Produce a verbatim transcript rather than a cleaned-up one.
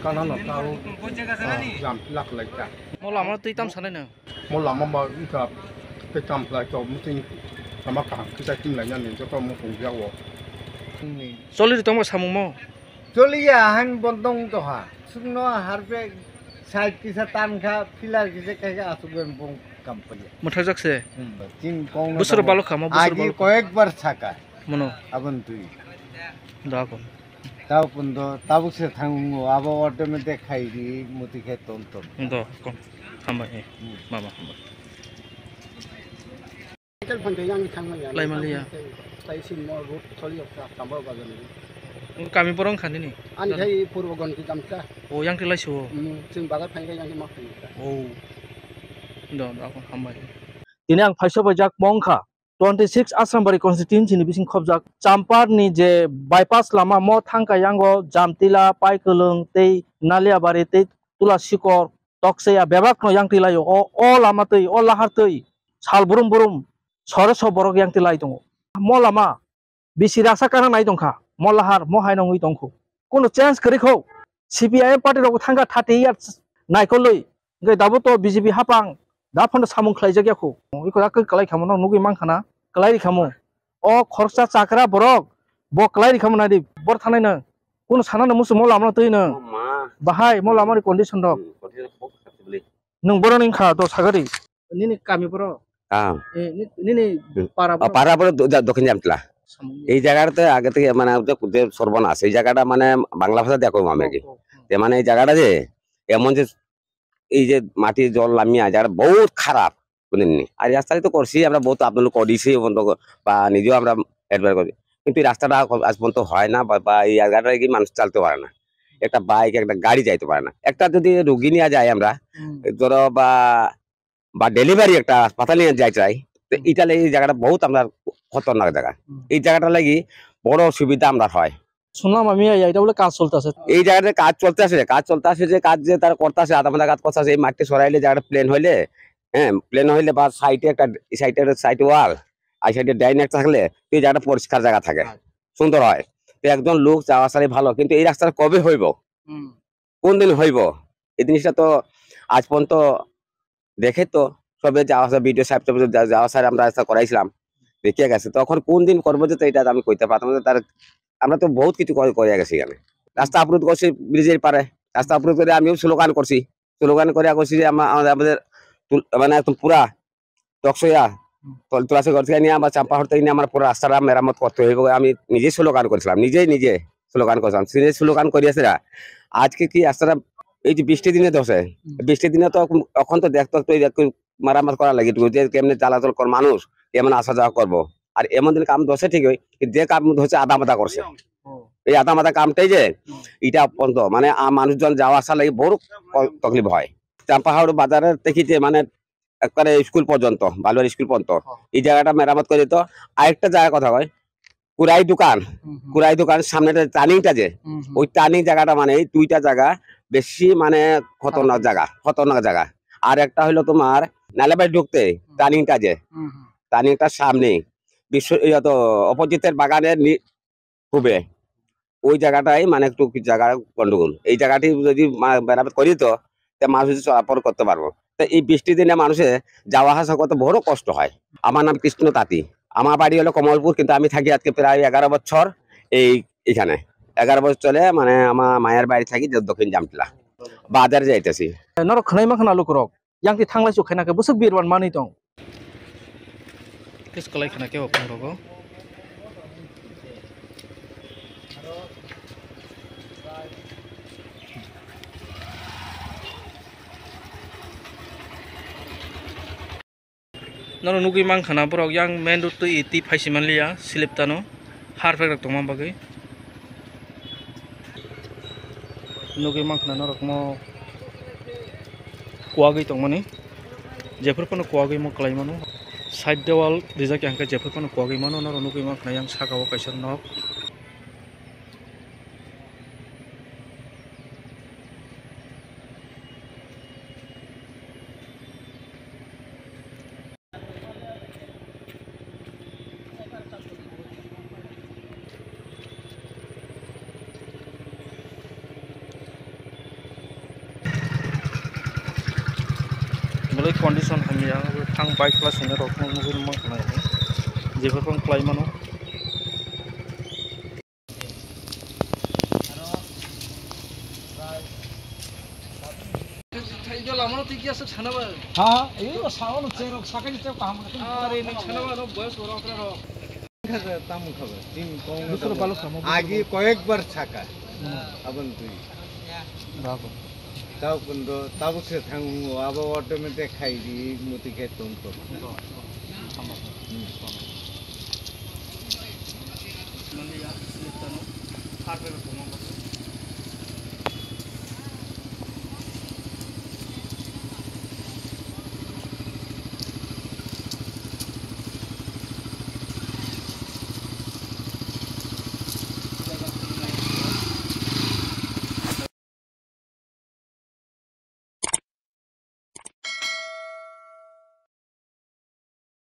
Kana no tao, ah, jam lak lai ta. Mo lama twi tam sanai nang. Mo lama ba wngkha tei tam khlai to muting lama kaham kisa tim lai nani joto mo tong jak o. Choli ri tongma samung mo. Choli ya han bondong to ha. Sukno harbe side kisa tan kha, pillar kisa kha, asuk ben bong kam pali. Mo thajak se. Hmm, tin kong no. Busur tamo. Balo kha mo, busur agi balo kha. Koyek bar saka. Mono. Abon twi. Da kon. Tao pundo, tabuk se thango, abo automatic khai di, muti khe ton ton. Do, kom. Hambai, eh. Hmm. Mama, hambai. Cycle phone khe yang thangma ya. Lai maliya. Tai sin mo road tholi yok ta, tambor bazar ni. Kami borong khani ni? Ani khai purbo gon ki gamta. O, yang ti lai so. Hmm, sing bazar phai yang ki mak phai ta. O. Do, do, kom, hambai. Tini ang phaisa bai jak mong kha. Twenty six Asrambari constituency ni bising khobjak Champar ni je bypass lama mo thangka yango Jamtila, Paikwlwng tei Naliabari tei Tulasikor tokseya bebak no yangtwi laio. O, o lama twi, o lahar twi sal brum brum sore so borok yangtwi lai tongo. Mo lama bisi raksa kana nai tongkha, mo lahar mo hai nongwi tongkho. Kuno change kwrwi kho. C P I M party rok thangkha thirty years naikolwi. Hwnkhe dabo to B J P hapang, da phano samung khlaijak ya kho. Iko da kwk kwlai khamo no nugwi mankha na, kwlai ri khamo. O khoroksa chakra borok, bo kwlai ri khamo nai di, bor thanai no. Kuno sana no musu mo lama no twi no. O ma. Bahai mo lama ni condition rok. Hmm, condition kok kha tibli. Nwng boroni wngkha dos hagari. Nini kami boro? Ah. Eh, ni-, nini Hmm. para O boro? Para boro do-, da-, dokhin Jamtla. Samung. এই জায়গাটাতে আগে থেকে মানে ওদের, ওদের সর্বনাশ। এই জায়গাটা মানে বাংলা ভাষা দেখো আমি আর কি। Oh, oh, oh. যে মানে এই জায়গাটা যে এমন যে এই যে মাটি জল লামিয়া জায়গাটা বহুত খারাপ, বুঝলেন নি? আর এই রাস্তাটা তো করছি, আমরা বহুত আন্দোলন করেছি এবং তো বা নিজেও আমরা অ্যাডভাইস করি, কিন্তু এই রাস্তাটা এখন আজ পর্যন্ত হয় না বা, বা এই জায়গাটা কি মানুষ চালতে পারে না, একটা বাইক একটা গাড়ি যাইতে পারে না। একটা যদি রুগী নিয়ে যাই আমরা, হুম। ধরো বা, বা ডেলিভারি একটা হাসপাতালে নিয়ে যাই চাই, তো হুম। এটা লাগে এই জায়গাটা বহুত আমরা খতরনাক জায়গা। হুম। এই জায়গাটা লাগি বড় অসুবিধা আমরা হয়। শুনলাম আমি এই, এটা বলে কাজ চলতেছে। এই জায়গাতে কাজ চলতে আছে, কাজ চলতে আছে, যে কাজ যে তারা করতে আছে, আধা মাথা কাজ করতে আছে, এই মাটি সরাইলে জায়গাটা প্লেন হইলে, হ্যাঁ, প্লেন হইলে বা সাইডে একটা, সাইডে একটা সাইড ওয়াল, আর সাইডে ড্রেন একটা থাকলে এই জায়গাটা পরিষ্কার জায়গা থাকে, হ্যাঁ। সুন্দর হয়। তো একজন লোক যাওয়া আসা ভালো, কিন্তু এই রাস্তাটা কবে হইব? হুম। কোন দিন হইব? এই জিনিসটা তো আজ পর্যন্ত দেখে তো সবে যাওয়া আসা, বিডিও সাহেব সব যা-, যাওয়া স্যার আমরা রাস্তা করাইছিলাম, দেখিয়ে গেছে। তো এখন কোন দিন করবো যেটা এটা আমি কইতে পারতাম না। তার, আমরা তো বহুত কিছু করে, করে গেছি এখানে। রাস্তা অবরোধ করছি ব্রিজের পারে, রাস্তা অবরোধ করে আমিও স্লোগান করছি, স্লোগান করে করছি যে আমা-, আমাদের, আমাদের তুল-, মানে একদম পুরা টকসইয়া, হুম। তল-, তুলাসীগড় থেকে নিয়ে আমার চাম্পাহাট থেকে নিয়ে আমার পুরো রাস্তাটা মেরামত করতে হইব। আমি নিজেই স্লোগান করেছিলাম, নিজেই নিজে স্লোগান করেছিলাম। নিজে স্লোগান করিয়াছে না। আজকে কি রাস্তাটা এই যে বৃষ্টির দিনে ধসে, হুম। বৃষ্টির দিনে তো এখন, এখন তো দেখতো তো এই যে একটু মারামারি করা লাগে, একটু যে কেমনে চলাচল কর মানুষ, কেমন আসা যাওয়া করবো। আর এমন দিন কাম ধসে ঠিক হয়, কিন্তু যে কাম ধসে আধা মাথা করছে। ও। এই আধা মাথা কামটাই যে হুম। এটা বন্ধ, মানে আ-, মানুষজন যাওয়া আসা লাগে বড় ক-, তকলিফ হয়। চাম্পাহাট বাজারের দেখি যে মানে একবারে স্কুল পর্যন্ত, বালুয়ার স্কুল পর্যন্ত। হ্যাঁ। এই জায়গাটা মেরামত করে তো আরেকটা জায়গা কথা কয়, কুরাই দোকান, হুম, হুম। কুরাই দোকান সামনে যে টার্নিংটা যে, হুম, হুম। ওই টার্নিং জায়গাটা মানে এই দুইটা জায়গা বেশি মানে খতরনাক খতরনাক। জায়গা, খতরনাক জায়গা। আর একটা হলো তোমার নালেবাড়ি ঢুকতে হুম। টার্নিংটা যে, হুম, হুম। টার্নিংটার সামনে বিশ্ব, ইয়া তো অপোজিটের বাগানের নি-, খুবই। ওই জায়গাটাই মানে একটু কি জায়গা গন্ডগোল। এই জায়গাটি যদি মা-, মেরামত করি তো, তে মানুষ যদি চলাচল করতে পারবো। তো এই বৃষ্টির দিনে মানুষের যাওয়া আসা করতে বড় কষ্ট হয়। আমার নাম কৃষ্ণ তাঁতি। আমার বাড়ি হলো কমলপুর, কিন্তু আমি থাকি আজকে প্রায় এগারো বছর এই, এখানে। এগারো বছর চলে মানে আমার মায়ের বাড়ি থাকি যে দক্ষিণ জামতলা। বাজারে যাইতেছি। Norok khwnai ma khna lukurok. Yang ti thanglai su khaina khe bwswk birman manwi tong. Test kwlai khna khe o phone rogo. Norok nugwi mankha na borok yang main road twi twi phaisi manliya slip tano. Har phai rok tongma bagwi. Nugwi mankha na norok mo kuwagwi tongmani. Jephuru phano kuwagwi mo kwlai mano. Side dewal rijak ya hwnkhe jephuru phano kuwagwi mano. Norok nugwi mankha na yang saka o kaisa nok. Oi condition hamya, thang bike class hwnwi rok nugwi man khna. Jephar phang klai mano. Ha, ha, ei o sao no cherok sakai ni cherok kaham. Are ning sana ba no boyos borok rok. Tamo khabar, tin kong. Dusra balok samo. Agi koyekbar saka. Abang tui. Bago. Tau kundo, tabuk se thangu, abo automatic khai di, muti khe ton ton. Hmm.